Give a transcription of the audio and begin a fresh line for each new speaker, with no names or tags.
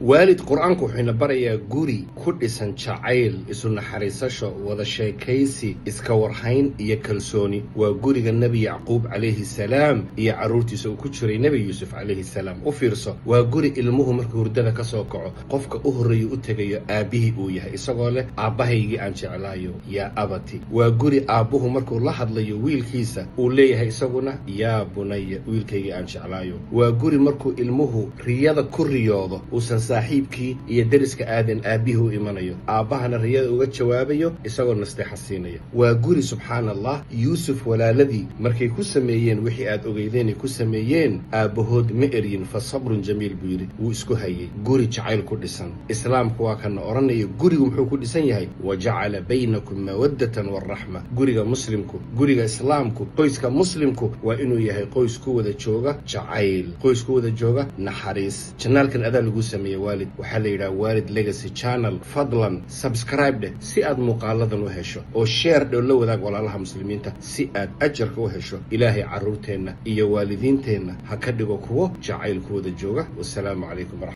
Waalid, Qur-aanku wuxuuna barayaa guri ku dhisan jacayl, isu naxariisasho, wada sheekaysi, iska warhayn iyo kalsooni. Waa guriga Nebi Yacquub calayhi salaam iyo carruurtiisa uu ku jiray Nebi Yuusuf calayhi salaam. U fiirso, waa guri ilmuhu markuu hurdada ka soo kaco qofka u horreeya u tegayo aabbihii uu yahay, isagoo leh: "Aabbahaygii aan jeclaayo, yaa abati." Waa guri aabbuhu markuu la hadlayo wiilkiisa uu leeyahay isaguna: "Yaa bunaya, wiilkaygii aan jeclaayo." Waa guri markuu ilmuhu riyada ku riyoodo uusan saaxiibkii iyo deriska aadan, aabbihii u imanayo, aabbahana riyada uga jawaabayo isagoo nasteexa siinaya. Waa guri, subxaana Allah, Yuusuf walaaladii markay ku sameeyeen wixii aad ogeydeenay ku sameeyeen, aabbahood ma eryin. "Fa sabrun jamiil," buu yidhi, wuu isku hayay. Guri jacayl ku dhisan. Islaamku waa kana odhanaya gurigu muxuu ku dhisan yahay: "Wajacala baynakum mawaddatan waraxma." Guriga muslimku, guriga islaamku, qoyska muslimku waa inuu yahay qoys ku wada jooga jacayl, qoys ku wada jooga naxariis. Channelkan adaa lagu sameeyey, waalid, waxaa la yidhaha Waalid Legacy Channel. Fadlan subscribe dheh si aad muuqaaladan u hesho, oo share dheh, la wadaag walaalaha muslimiinta si aad ajarka u hesho. Ilaahay carruurteenna iyo waalidiinteenna ha ka dhigo kuwo jacayl ku wada jooga. Wasalaamu calaykum.